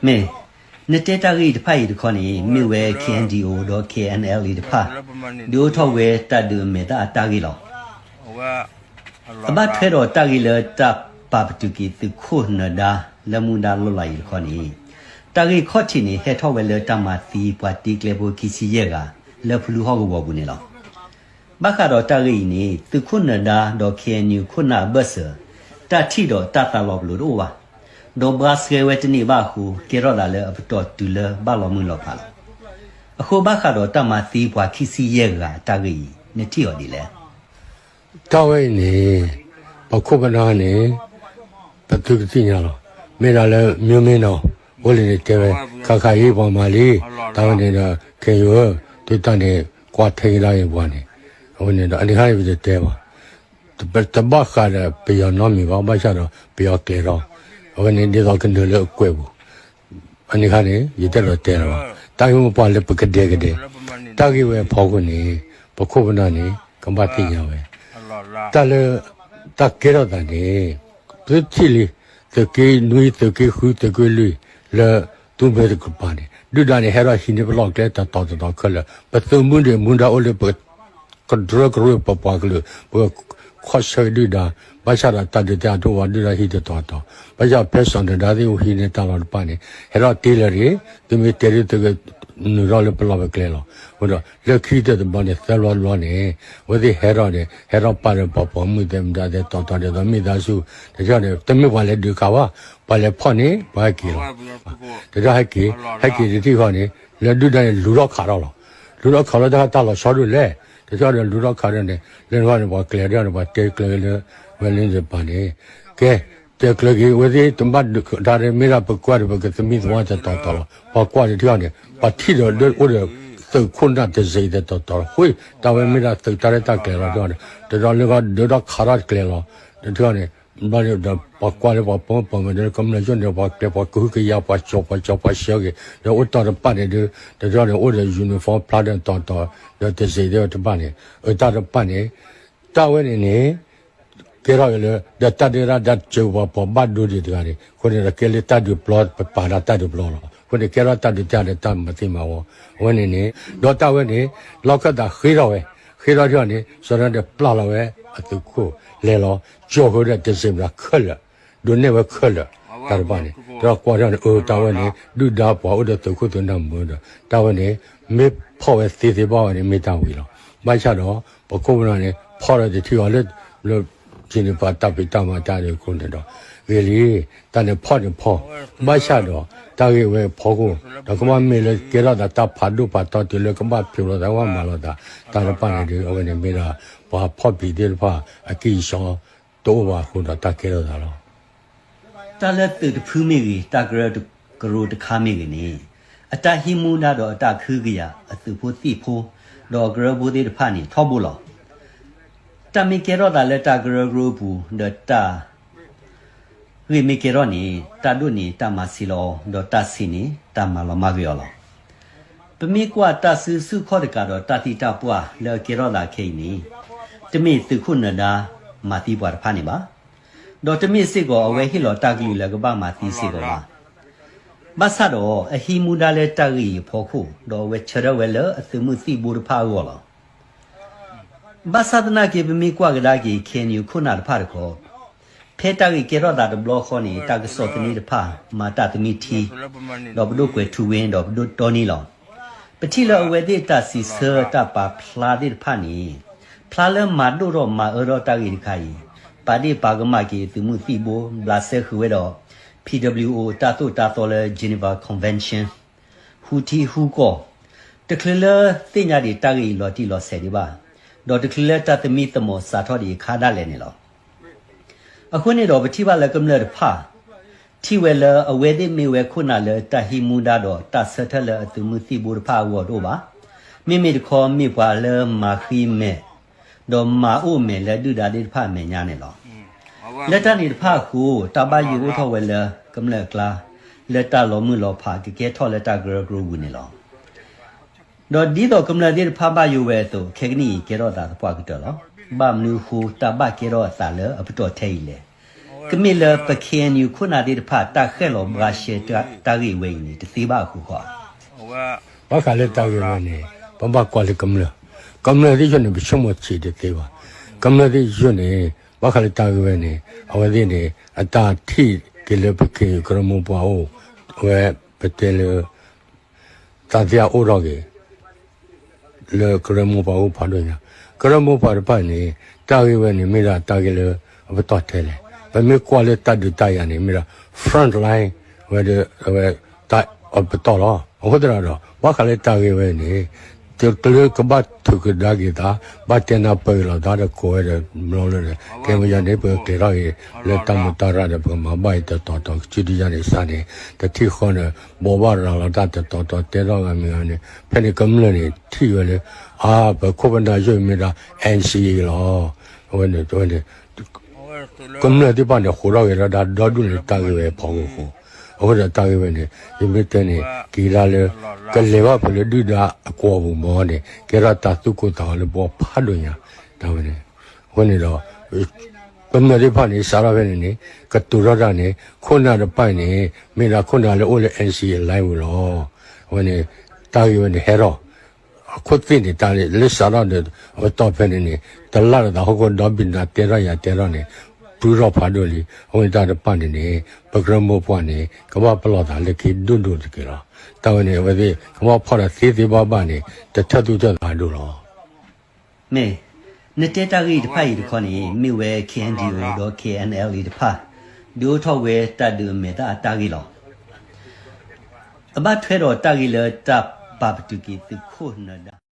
မ့ၢ်, နတဲတၢ်ဂ့ၢ်တဖၣ်အံၤတခီန့ၣ် မ့ၢ်ဝဲ K N D O ဒီး K N L A တဖၣ် ဒုးအိၣ်ထီၣ်ဝဲတၢ်ဒုးအမဲာ်သၣ်အတၢ်ဂ့ၢ်လီၤ. အဘၣ်ထွဲဒီးတၢ်ဂ့ၢ်လၢတၢ်ပာ်ပတုာ်က့ၤသုးခိၣ်နၢၤဒါ လၢမူဒါလီၢ်လၤအံၤတခီန့ၣ်, တၢ်ဂ့ၢ်ခီၣ်ထံးန့ၣ် ဟဲထီၣ်ဝဲလၢတၢ်မၤသံပှၤတ့ကျဲဖိခံဆံယဲၢ်ဂၤ လၢဖလူဟီၣ်ကဝီၤပူၤန့ၣ်လီၤ. ဘၣ်ဃးဒီးတၢ်ဂ့ၢ်အံၤန့ၣ် သုးခိၣ်နၢၤဒါဒီး K N U ခိၣ်နၢ်အဘၢၣ်စၢၤ တၢ်ထံၣ်ဒီးတၢ်သးလီၤပလိာ်တအိၣ်ဘၣ်. ဒီးဘှါဆှဲဝဲတန့ၢ်ဘၣ်အဃိ ကဲထီၣ်သးလၢအပတီၢ်တုၤလၢဘၣ်လီၤမုၢ်လီၤဖးလီၤ. အဃိဘၣ်ဃးဒီးတၢ်မၤသံပှၤခံဆံယဲၢ်ဂၤအတၢ်ဂ့ၢ်အံၤ နထံၣ်အီၤဒ်လဲၣ်. တၢ်ဝဲအံၤန့ၣ် ပခိၣ်ပနၢ်န့ၣ် ပသုကသ့ၣ်ညါလီၤ. မ့ၢ်ဒၣ်လၢ မျိုးမင်းနော် အိၣ်လၢန့ၣ်တဲဝဲ ခါခါအံၤပှၤမၤလံ, တၢ်ဝဲန့ၣ်ဒီး ခဲအံၤဧၢ, သုတၢ်န့ၣ် ကွၢ်ထဲကဒါက့ၤပှၤန့ၣ်, အဝဲန့ၣ်ဒီး အန့ၣ်ခါန့ၣ်ပတတဲဘၣ်. တဘၣ်ဃးဒီးပယီၤနီတမံၤဘၣ်, ဘၣ်ဆၣ်ဒီးပယီၤကျဲၤထီၣ်, အဝဲန့ၣ်ဒ်သိးကနုာ်လၢအကွဲးပူၤ အန့ၣ်ခါန့ၣ် ယတအဲၣ်ဒိးတဲလၢၤဘၣ်. တၢ်ဂ့ၢ်မိၢ်ပှၢ်လၢပကဒဲကဒဲ, တၢ်ဂ့ၢ်ဝဲအဖီခိၣ်န့ၣ် ပခိၣ်ပနၢ်န့ၣ် ကဘၣ်သ့ၣ်ညါဝဲ. တၢ်လၢ တၢ်ကဲထီၣ်သးန့ၣ် သုထံၣ်လံ, သုးက့နွံ သုးက့ဃု သုးက့လွံၢ် လၢသူမ့ၢ်တကပၤန့ၣ် ဒုၣ်ဒါန့ၣ် ဟဲထီၣ်ဟံးန့ၢ်ပလီၢ်ကျဲတတီၤတတီၤခဲလၢာ်, ပသုးမုၢ်ဒံးမူဒါအိၣ်လၢပ ကဒြၢကရိပပှၤကလုာ်, ပခီၣ်ဆၢဒုၣ်ဒါ, ဘၣ်ဆၣ်ဒီးတၢ်ဒုးတၢ်အါတအိၣ်ဘၣ် ဒုၣ်ဒါဟံးတတီၤတီၤ, ဘၣ်ဆၣ်ဖဲစီၤနၢၤဒါသ့ၣ်အိၣ်ဟံးန့ၢ်တၢ်လီၤတဖၣ်န့ၣ် ဟဲထီၣ်တ့လၢၤတဂ့ၤ, သုမ့ၢ်တဲဒ်သုကနုာ်ထီၣ်လၢပလီၢ်ပကျဲလီၤ. အဃိဒီး လၢခံကတၢၢ်တဘျီန့ၣ် သၢဘျီတဘျီန့ၣ် အဝဲသ့ၣ်ဟဲထီၣ်န့ၣ် ဟဲထီၣ်ပာ်ဒီးပှၤပိာ်မုၣ်သဲးမတၤသဲးတီၤတီၤဒ်သိးမိသားစု, တထံၣ်န့ၣ် တမ့ၢ်ပှၤလဲၤဒုးခးဘၣ်, ပှၤလဲၤဖီၣ်န့ၣ် ပှၤဟဲက့ၤလီၤ. တထံၣ်ဟဲက့ၤ, ဟဲက့ၤတထံၣ်ဃီန့ၣ် လၢဒုၣ်ဒါန့ၣ် လူၤထီၣ်ခးထီၣ်လီၤ. လူၤထီၣ်ခးထီၣ်တၢ် တၢ်လီၤဆီဒိၣ်လဲၣ်, တထံၣ်ဒီးလူၤထီၣ်ခးထီၣ်န့ၣ် လၢန့ၣ်ခီန့ၣ် ပှၤကျဲၤထီၣ်န့ၣ် ပှၤတဲကျၢၤလၢ ဝဲလၢတပၤန့ၣ်, ကဲ, တဲကျၢၤက့ၤ အဝဲသ့ၣ်တဘၣ်ဒုးခးတၢ်ဒီး မ့ၢ်ဒၣ်ပကွၢ်ဒီး ပကသမံသဝီတတီၤတီၤလီၤ. ပှၤကွၢ်ဒီးတထံၣ်န့ၣ် ပှၤထံၣ်ဒီးအိၣ်ဒီး သုးခိၣ်နၢ်တစ့းတတီၤတီၤလီၤ. ဃိ တၢ်ဝဲမ့ၢ်ဒၣ်သုးတၢ်ရဲၣ်တၢ်ကျဲၤလီၤ. တထံၣ်န့ၣ် လၢဂီၢ်ဒုးထီၣ်ခးထီၣ်တကျဲၤလီၤ. တထံၣ်န့ၣ် ဘျီဒီး ပှၤကွၢ်လၢပှၤပိာ်မုၣ်ပိာ်မုၣ်ဒီး ကမျၢၢ်ကၠိန့ၣ် ပှၤကျဲၤပှၤကဟုကယာ်ပှၤကၠီၤပှၤကၠီၤပှၤဆှၢက့ၤ ဒီးအိၣ်တီၢ်တပၣ်န့ၣ်ဒီး တထံၣ်န့ၣ် အိၣ်ဒီး uniform ဖျါဒီးတီၤတီၤ ဒီးတစ့းဒီးတပၣ်န့ၣ် အတၢ်တပၣ်န့ၣ် တၢ်ဝဲန့ၣ်န့ၣ် ကဲထီၣ်က့ၤလၢ ဒီးတၢ်ဒုးတၢ်ဒုးစၢၤပှၤပိာ်ဘၣ်ဒိဒံးတဂၤန့ၣ် အဃိန့ၣ်ဒီး ကဲလၢတၢ်ဒုးပျီ ပပာ်ဒၣ်တၢ်ဒုးပျီလီၤ. အဃိန့ၣ် ကဲထီၣ်တၢ်ဒုးတၢ်ဒီးတၢ်မၤသံမၤဝီ အဝဲန့ၣ်န့ၣ် ဒီးတၢ်ဝဲန့ၣ် လီၢ်ခၢၣ်သးဃ့ထီၣ်ဝဲ ဃ့ထီၣ်ထံၣ်န့ၣ် စီၤနၢၤဒါပျၢ်လီၤဝဲအသုးခိၣ်လဲၤလီၤ ကၠီဃုာ်ဒီးတစ့းမတၤခဲလၢာ် ဒိးနဲၣ်ဝဲခဲလၢာ် တၢ်တဖၣ်န့ၣ် တၢ်ကွၢ်ထီၣ်န့ၣ် အၢ တၢ်ဝဲန့ၣ် ဒုၣ်ဒါပှၤအိၣ်ဒီးသုးခိၣ်သုးနၢ်မုာ်ဒီး တၢ်ဝဲန့ၣ် မ့ၢ်ဖီၣ်ဝဲသ့သ့ဘၣ်ဝဲန့ၣ် မ့ၢ်တၢ်ဝံၤလီၤ. ဘၣ်ဆၣ်ဒီး ပခိၣ်ပနၢ်န့ၣ် ဖီၣ်ဒီးတထံၣ်အီၤလၢ လၢ ကၠ့န့ၣ် ပှၤတၢ်ဖံးတၢ်မၤတၢ်ဒီးအဃိန့ၣ်ဒီး ဂ့ၤလံ တၢ်န့ၣ်ဖီၣ်န့ၣ်ဖီၣ် ဘၣ်ဆၣ်ဒီး တၢ်ဂ့ၢ်ဝဲအဖီခိၣ် ဒီးကဘၣ်မ့ၢ်လၢကဲထီၣ်သးတၢ်ဖးဒိၣ်ဖးထီတုၤလၢကဘၣ်ဖျိးလိာ်သးကဘၣ်မၤလိာ်သး တၢ်တဖၣ်န့ၣ်ဒီး အဝဲန့ၣ်မ့ၢ်ဒၣ် ပှၤဖီၣ်ပျံၤသ့ၣ်တဖၣ် အကံၢ်အစီတအိၣ်ဘၣ်အဃိဒီး တၢ်ကဲထီၣ်သးလီၤ. တၢ်လၢသုးတဖုမ့ၢ်ဂ့ၤ တၢ်ကရၢကရိတခါမ့ၢ်ဂ့ၤန့ၣ် အတၢ်ဟံးမူဒါဒီးအတၢ်ကဟုကယာ်အသုးဖိသံၣ်ဖိ ဒီးအကရၢဖိသ့ၣ်တဖၣ်န့ၣ် ထီဘိလီၤ. တၢ်မ့ၢ်ကဲထီၣ်သးလၢတၢ်ကရၢကရိအပူၤ ဒီးတၢ် ဂ့ၢ်မ့ၢ်ကဲထီၣ်န့ၣ် တၢ်ဒိၣ်န့ၣ်တၢ်မၤဆံးလီၤအီၤ ဒီးတၢ်ဆံးန့ၣ် တၢ်မၤလီၤမၢ်ကွံာ်အီၤလီၤ. ပမ့ၢ်ကွၢ်တၢ်စုဆူၣ်ခီၣ်တကးဒီးတၢ်သံတၢ်ပှၢ်လၢအကဲထီၣ်သးခဲအံၤန့ၣ် တမ့ၢ်သုးခိၣ်နၢၤဒါမၤသံပှၤတဖၣ်န့ၣ်ဘၣ်. ဒီးတမ့ၢ်စ့ၢ်ကီးအဝဲဟ့ၣ်လီၤတၢ်ကလုၢ်လၢကဘၣ်မၤသံစ့ၢ်ကီးဘၣ်. ဘၣ်ဆၣ်ဒီး အဟံးမူဒါလၢတၢ်ဂ့ၢ်အံၤအဖီခိၣ် ဒီးအဝဲဆၢထၢၣ်ဝဲလၢအသုးမုၢ်သံၣ်ဘိတဖၣ်အဂီၢ်လီၤ. ဘၣ်ဆၣ်သနာ်က့ ပမ့ၢ်ကွၢ်ကဒါက့ၤ ခ့ၣ်အဲၣ်ယူၣ် ခိၣ်နၢ်တဖၣ်တခီ, ဖဲတၢ်ဂ့ၢ်ကဲထီၣ်သးတဘျီဃီန့ၣ် တၢ်ကစီၣ်သန့တဖၣ် မၤတၢ်သမံထံ, ဒီးပဒိၣ်ကွဲးထူဝ့ ဒီးပဒိၣ်တီနံလီၤ. ပထံၣ်လၢအဝဲသ့ၣ်တၢ်စံးဆၢတၢ်ပာ်ဖျါသ့ၣ်တဖၣ်န့ၣ် ဖျါလၢမၤဒိၣ်ထီၣ်မၤအၢထီၣ်တၢ်ဂ့ၢ်တခါအံၤ, ပာ်ဒ့ၣ်ပာ်ကမၣ်က့ၤသုးမုၢ်သံၣ်ဘိ, ဘျးစဲဃုာ်ဝဲဒီး P W O တၢ်သိၣ်တၢ်သီလၢ Geneva Convention ဟူထံဟူကီၢ်, တချုးလၢသ့ၣ်ညါဒံးတၢ်ဂ့ၢ်အံၤလီၤတံၢ်လီၤဆဲးဒံးဘၣ်, ဒီးတချုးလၢတၢ်သမံသမိးစးထီၣ်ဒံးအခါဒၣ်လဲာ်န့ၣ်လီၤ. အဃိန့ၣ်ဒီး ပထံၣ်ဘၣ်လၢကမျၢၢ်တဖၣ် ထံၣ်ဝဲလၢအဝဲသ့ၣ်မ့ၢ်ဝဲခိၣ်နၢ်လၢတၢ်ဟံးမူဒါဒီးတၢ်ဆၢထၢၣ်လၢအသုးမုၢ်သံၣ်ဘိတဖၣ်အဂီၢ်တအိၣ်ဘၣ်. မ့မ့ၢ်တခီမ့ၢ်ပှၤလၢမၤဃံမဲာ် ဒီးမၤအိၣ်မဲာ်လၢဒုၣ်ဒါသ့ၣ်တဖၣ်အမဲာ်ညါန့ၣ်လီၤ. လၢတၢ်န့ၣ်တဖၣ်အဃိ တၢ်ဘၣ်ယိၣ်အိၣ်ထီၣ်ဝဲလၢကမျၢၢ်အကျါ လၢတၢ်လီၤမုၢ်လီၤဖးကကဲထီၣ်လၢတၢ်ကရၢကရိပူၤန့ၣ်လီၤ. ဒီးဒ်သိးကမျၢၢ်သ့ၣ်တဖၣ်ဘၣ်ယိၣ်ဝဲအသိး ခဲကနံၣ်အံၤကဲထီၣ်သးသပှၢ်ကတၢၢ်လီၤ. ဘၣ်မနုၤအဃိတၢ်ဘၣ်ကဲထီၣ်အသးလၢအပတီၢ်ထဲအံၤလဲၣ်. ကမ့ၢ်လၢပ K N U ခိၣ်နၢ်သ့ၣ်တဖၣ် တၢ်ဃဲၣ်လီၤဘှါရှဲတၢ်ဂ့ၢ်ဝဲအံၤန့ၣ် တသ့ဘၣ်အဃိဃီဧါ. ဘၣ်ဃးလၢတၢ်ဂ့ၢ်ဝဲန့ၣ် ပဘၣ်ကွၢ်လၢကမျၢၢ်, ကမျၢၢ်သ့ၣ်ယိၣ်န့ၣ် ပဆိကမိၣ်ဆံးတသ့ဘၣ်. ကမျၢၢ်သ့ၣ်ယိၣ်န့ၣ် ဘၣ်ဃးလၢတၢ်ဂ့ၢ်ဝဲန့ၣ် အဝဲသ့ၣ်န့ၣ် အတၢ်ထံၣ်က့ၤလၢပ K N U ကရၢမိၢ်ပှၢ်အိၣ်, အဝဲပတဲလၢ သံသယအိၣ်ထီၣ်က့ၤ လၢကရၢမိၢ်ပှၢ်အိၣ်ဖးဒိၣ်ညါ, ကရၢမိၢ်ပှၢ်တဖၣ်န့ၣ် တၢ်ဂ့ၢ်ဝဲန့ၣ် မ့ၢ်ဒၣ်တၢ်ဂ့ၢ်လၢအပတီၢ်ထဲလဲၣ်. ပမ့ၢ်ကွၢ်လၢတၢ်ဒုးတၢ်ယၤန့ၣ် မ့ၢ်ဒၣ် front line ဝဲဒီး အဝဲတၢ်အပတီၢ်လီၤ. အဃိသတးဒီး ဘၣ်ဃးလၢတၢ်ဂ့ၢ်ဝဲန့ၣ် တချုးကဘၣ်ထုးကဒါက့ၤသး, ဘၣ်တဲနၢ်ပၢၢ်က့ၤလိာ်သးဒီးကိးဝဲဒီး ဘျီလၢ ကဲမယၤန့ၣ် ပကကျဲၤထီၣ်က့ၤ လၢတၢ်မုာ်တၢ်ရၢ်ဒီး ပကမၤဘၣ်အံၤတတီၤတီၤ ကစုတယါန့ၣ်စးန့ၣ် တထံၣ်ဃီန့ၣ် ဘိးဘၣ်ရၤလီၤတၢ်တတီၤတီၤ တဲထီၣ်ဂၤမံၤဂၤန့ၣ် ဖဲန့ၣ်ကမျၢၢ်န့ၣ် ထံၣ်ဝဲလၢ အါ ပခိၣ်ပနၢ်ယိၣ်မ့ၢ်ဒၣ် N C A လီၤ. အဝဲန့ၣ် အဝဲန့ၣ် ကမျၢၢ်သ့ၣ်တဖၣ်န့ၣ် ဃိးထီၣ်ဂဲၤထီၣ်ဒၣ်ဒီဒူၣ်န့ၣ် တၢ်ဂ့ၢ်ဝဲဖီခိၣ်ဃိ, အဃိဒီးတၢ်ဂ့ၢ်ဝဲန့ၣ် ယမ့ၢ်တဲန့ၣ် က့ၤဒၣ်လၢ ကလဲၤဘၣ်ဖဲလၢဒုၣ်ဒါအကွီၢ်ပူၤမ့ၢ်န့ၣ် ကဲထီၣ်တၢ်သူၣ်ကိၢ်သးဂီၤလၢပှၤဖးဒိၣ်ညါ တၢ်ဝဲန့ၣ်. အဃိန့ၣ်ဒီး ကမျၢၢ်သ့ၣ်တဖၣ်န့ၣ် စးထီၣ်ဖဲန့ၣ်န့ၣ် ကတိၤထီၣ်တၢ်န့ၣ် ခိၣ်နၢ်တဖၣ်န့ၣ် မ့ၢ်ဒၣ်ခိၣ်နၢ်လၢအိၣ်လၢ N C A line ပူၤလီၤ. အဝဲန့ၣ် တၢ်ဂ့ၢ်ဝဲန့ၣ်ဟဲထီၣ် အခိၣ်သ့ၣ်န့ၣ် တၢ်လၢစးထီၣ်ဒီး အဝဲတီၢ်ဖဲန့ၣ်န့ၣ် တလၢ်လၢသးဟီၣ်ခိၣ်ဒီဘ့ၣ်နၤတဲထီၣ်ယၤတဲထီၣ်န့ၣ် ပျုၢ်ထီၣ်ဖးဒိၣ်လံ. အဃိန့ၣ်တၢ်တဖၣ်န့ၣ်န့ၣ် ပကရၢမိၢ်ပှၢ်န့ၣ် ကဘၣ်ပလီၢ်သးလၢခံဒိၣ်ဒိၣ်တက့ၢ်လီၤ. တၢ်ဝဲန့ၣ် အဝဲသ့ၣ် ကဘၣ်ဖီၣ်ဒီးသ့သ့ဘၣ်ဘၣ်န့ၣ် တထၢၣ်သူၣ်ထၢၣ်သးဒိၣ်လီၤ. မ့ၢ် နတဲတၢ်ဂ့ၢ်တဖၣ်အံၤတခီန့ၣ် မ့ၢ်ဝဲ K N D O ဒီး K N L A တဖၣ် ဒုးအိၣ်ထီၣ်ဝဲတၢ်ဒုးအမဲာ်သၣ်အတၢ်ဂ့ၢ်လီၤ. အဘၣ်ထွဲဒီးတၢ်ဂ့ၢ်လၢတၢ်ပာ်ပတုာ်က့ၤသုးခိၣ်နၢၤဒါ